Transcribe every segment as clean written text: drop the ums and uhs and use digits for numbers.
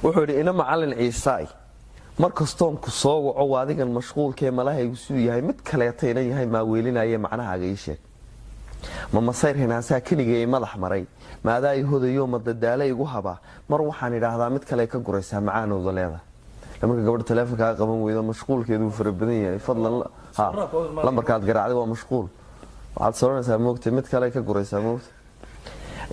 Wuxuu yidhi: "Ina Macalin Ciisaay, mar kastoon ku soo waco waadigan mashquulkee, malahaygu siduu yahay mid kaleeta inan yahay maaweelinaye, macnahaaga ii sheeg. Ma masayr hinaasaa keligay madax maray? Ma adaa i hodayo? Ma dadaala igu haba? Mar waxaan idhaahdaa mid kale ka guraysaa macaanooda leeda." Marka gabadha taleefonkaa qaban weydo, mashquulkeedu wuu fara badan yahay. Fadlan ha lambarkaad garaacday waa mashquul, waxaad soranaysaa moogta mid kale ka guraysaa moogta.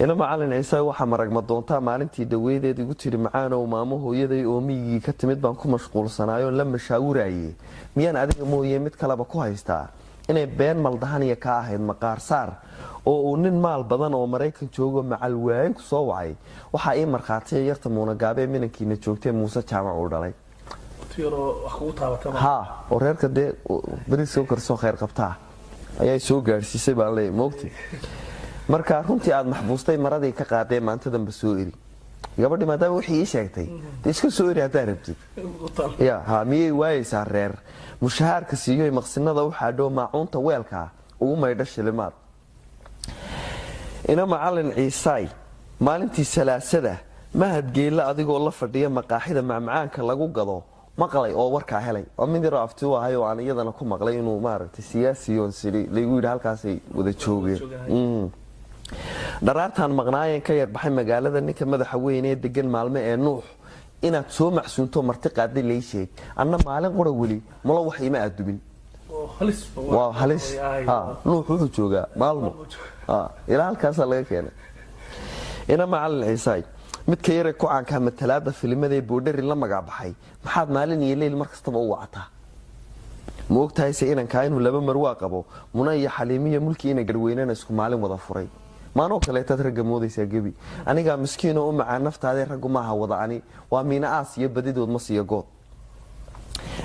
"Ina Macalin Ciise, waxaa maragma doontaa maalintii dhaweydeed igu tiri: 'Macaanow, maamo hooyaday oo miyigii ka timid baan ku mashquulsanaayo la mashaawiraaye, miyaan adiga mooye mid kaleba ku haystaa?' Inay been maldahan iyo ka ahayd maqaar saar oo uu nin maal badan oo Maraykan joogo macalwaaye ku soo wacay, waxaa ii markhaatiya yarta Muunagaabee minankiina joogtee Muuse Jaamac uu dhalay." Ha oo reerka dee bariiska u karsoo khayr qabtaa ayaa soo gaadhsiisay baan leeyahy moogtay. Marka runtii aad maxbuustay maradii ka qaadee maanta danba soo eri gabadhi, maadaama wixii ii sheegtay dee iska soo eri haddaa rabtid ya ha. Miyay waayeysaa reer mushahaarka siiyo, maqsinada u xaadho, maacuunta weelkaa ugu maydho shilimaad? "Ina Macalin Ciisaay, maalintii Salaasada Mahadgeella adigoo la fadhiya maqaaxida macmacaanka lagu gado maqlay oo warkaa helay." Waa mid yaroo afti u ahay oo aan iyadana ku maqlay inuu maaragtay siyaasiyoon sidhi laygu yidhi halkaasay wada joogeen. "Dharaartaan maqnaayeen ka yarbaxay magaalada, ninka madaxa weyn ee degan Maalme ee Nuux inaad soo macsuunto marti qaaday lay sheeg. Anna maalin qura weli malo wax ima aadumin." Waa halis. Nuux wuxuu joogaa Maalmo, ilaa halkaasaa laga keenay. "Ina Macalin Ciisaay, midka yare ku caankaa matalaada filimada ee Boodhari la magacbaxay, maxaad maalin iyo leyl mar kastaba u wacataa? Ma ogtahayse inankaa inuu laba marwaa qabo, Muna iyo Xaliimiyo Mulki ina Garweynana isku maalin wada furay? Maanoo kaleetaad ragga moodaysaa gebi? Anigaa miskiinoo u macaan naftaadee, raggu maaha wada ani, waa miina aas iyo badidood ma siiyo good.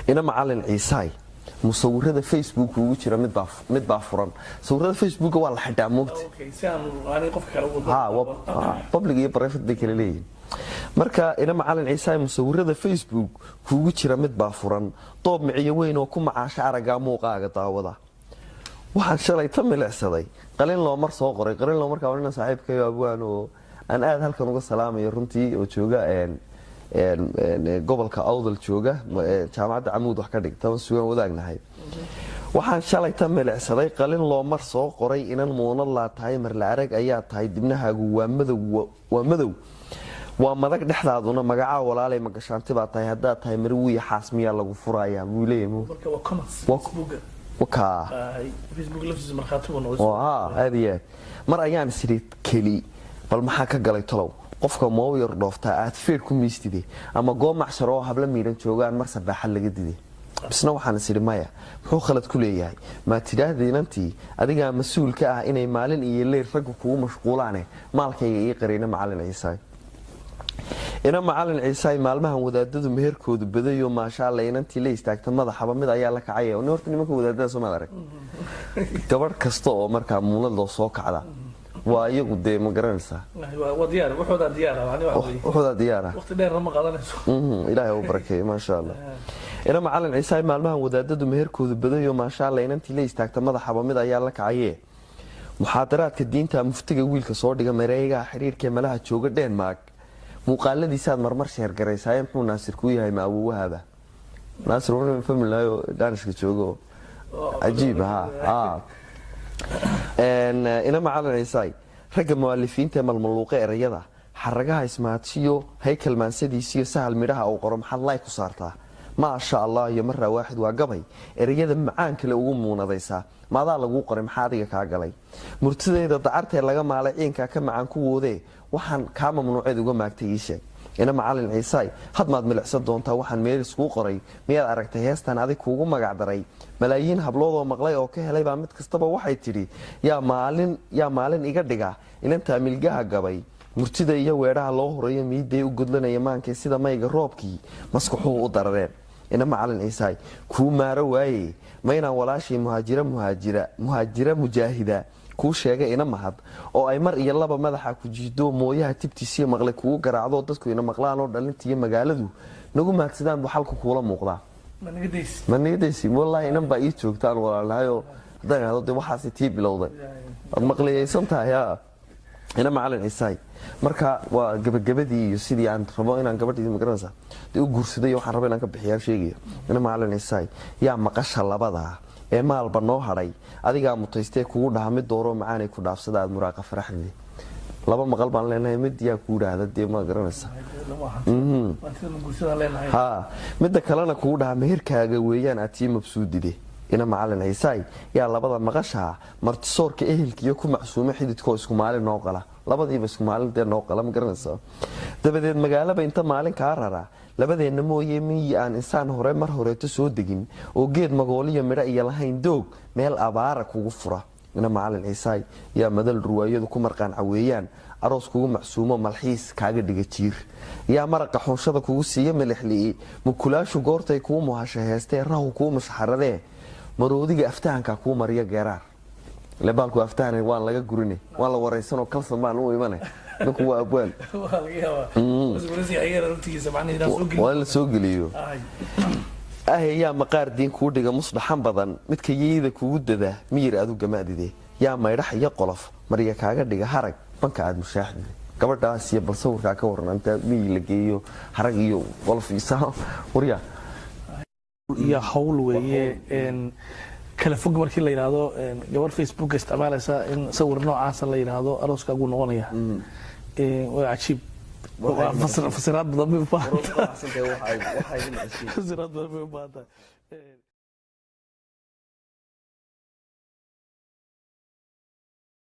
Ina Macalin Ciisaay, musawirada Facebook ugu jira mid baa furan." Sawirada Facebooka waa la xidhaa moogta, public iyo private bay kala leeyihin. Marka: "Ina Macalin Ciisaay, musawirada Facebook kuugu jira mid baa furan, doob miciyo weyn oo ku macaasha araggaa muuqaaga daawada. Waxaan shalay ta milicsaday qalin loo mar soo qoray." Qalin loo markaa waa nin saaxiibkayo abwaan oo aan aad halkan uga salaamayo runtii, oo jooga gobolka Awdal, jooga Jaamacadda Camuud wax ka dhigta, sugan wadaagnahay. "Waxaan shalay ta milicsaday qalin loo mar soo qoray: inan muunad laa tahay, marla arag ayaa tahay, dibnahaagu waa madow, waa madow, waa madag dhexdaaduna, magacaa walaalay magashaanti baa tahay. Haddaad tahay marwiya xaas, miyaa lagu furayaa?" Buu leeyahay. Aad iyo aad. "Mar ayaan isiri keli bal maxaa ka galay tolow qofka mau yar dhooftaa aad feer ku miistide, ama goob macshar oo habla miidhan joogaan mar sabaaxad laga dide. Bisna waxaan is idhi maya, muxuu khalad ku leeyahay? Maa tidhaahda inantii adigaa mas-uul ka ah inay maalin iyo leyr ragga kugu mashquulaane, maalkayga ii qarayna Macalin Ciisaay. Ina Macalin Ciisaay, maalmahan wadaadadu meherkoodu badayo, maasha Alla, inantii la istaagta madaxaba mid ayaa la kacaya." Horta nimanka wadaadada soo maad arag, gabadh kasta oo markaa muunad loo soo kacda waa iyagu dee, ma garanaysaa, wuxuudaa diyaara. Ilaahay u barakeeyo, maasha Allah. "Ina Macalin Ciisaay, maalmahan wadaadadu meherkoodu badayo, maasha Alla, inantii la istaagta madaxaba mid ayaa la kacaye. Muxaadaraadka diinta muftiga wiilka soo dhiga mareegaha xiriirkae malaha jooga Dhenmark, muuqaaladiisaad marmar sheergaraysaaye, muxuu Naasir kuu yahay? Ma awowahaba?" Naasir familaayo Danishka joogo, cajiib ha. "Ina Macalin Ciisaay, ragga mualifiinta ee malmaluuqa erayada xaragaha ismaadshiyo haykal maansadiisiyo sahal midhaha uu qoro, maxaad lay ku saartaa? Maasha Allah iyo maraa waaxid waa gabay erayada macaan kale ugu muunadaysaa. Maadaa laguu qoray? Maxaa adiga kaa galay? Murtidayda dacartee laga maalay ciinkaa ka macaan kuwoodee, waxaan kaa mamnuuceed uga maagtay ii sheeg. Ina Macalin Ciisaay, had maad milicsan doontaa waxaan meel iskuu qoray? Miyaad aragtay heestan adig kuugu magacdaray? Malaayiin habloodoo maqlay oo ka helay baa mid kastaba waxay tidhi: yaa maalin iga dhiga inantaa milgaha gabay, murtida iyo weedhaha loo horeeyo, miiday u godlanaya maankay sida mayga roobkii maskaxuhu u darareen. Ina Macalin Ciisaay, kuu maaro waaye, ma inaan walaashay Muhaajira, Muhaajira, Muhaajira Mujaahida kuu sheegay ina mahad, oo ay mar iyo laba madaxa ku jiido, mooyaha tibtiisiyo maqlay kugu garaacdo, dadku ina maqlaan oo dhalintiiyo magaaladu nagu mahadsadaan buu xalku kuula muuqdaa? Ma nigadaysi? Wallaahi inan baa ii joogtaan walaalahayoo haddaan idhahdo dee waxaasi tii bilowday waad maqliyaysan tahay ha." Ina Macalin Ciisaay, marka waa gabagabadii iyo sidii aan rabo inaan gabadhii, magaranaysa, dee u guursaday, waxaan rabo inaan ka bixiyaan sheegaya. Ina Macalin Ciisaay, yaa maqasha labadaa ee maalba noo hadhay adigaa mutaystee kugu dhaha mid dooroo macaanay ku dhaafsada aad muraaqa faraxdide? Laba maqal baan leenahay, mid yaa kuu dhaahda, dee ma garanaysa? Ha, midda kalena kugu dhaha meherkaaga weeyaan aad tii mabsuudide. Ina Macalin Ciisaay, yaa labada maqashaa martisoorka ehelkiiyo ku macsuumo xididkoo isku maalin noo qala, labadiiba isku maalin dee noo qala, ma garanaysa? Dabadeed magaalaba inta maalin kaa rara labadeenna mooye, miyi aan insaan hore mar horeeto soo degin oo geed magooliyo midho iyo lahayn doog, meel abaara kugu fura. Ina Macalin Ciisaay, yaa madal ruwaayadu ku marqaan caweeyaan aroos kugu macsuumo malxiis kaaga dhiga jiir? Yaa maraqa xunshada kugu siiya milixli'i, mukulaashu goortay kuu muhasha heestee rahu kuu mushxaradee, maroodiga aftahanka kuu mariya geeraar ile baalku aftahan waan laga gurine, waan la waraysanoo kalsan baan u imane, ninku waa abwaan, waa in la soo geliyo. Ahe, yaa maqaar diin kuu dhiga musdhaxan badan, midka yeyda kugu dada miyir aad u gamaadide? Yaa maydhax iyo qolof marya kaaga dhiga harag banka aad mushaaxdide? Gabadhaas iyo bal sawirkaa ka waran, intaa miyi la geeyo harag iyo qolof iyo warya. Iyo hawl weeye kala fog markii la yidhaahdo gabar Facebook isticmaalaysa in sawir noocaasa la yidhaahdo arooskaaguu noqonaya, waa cajiib. Fasiraad badan bay u baahan tahay, fasiraad badan bay u baahan tahay.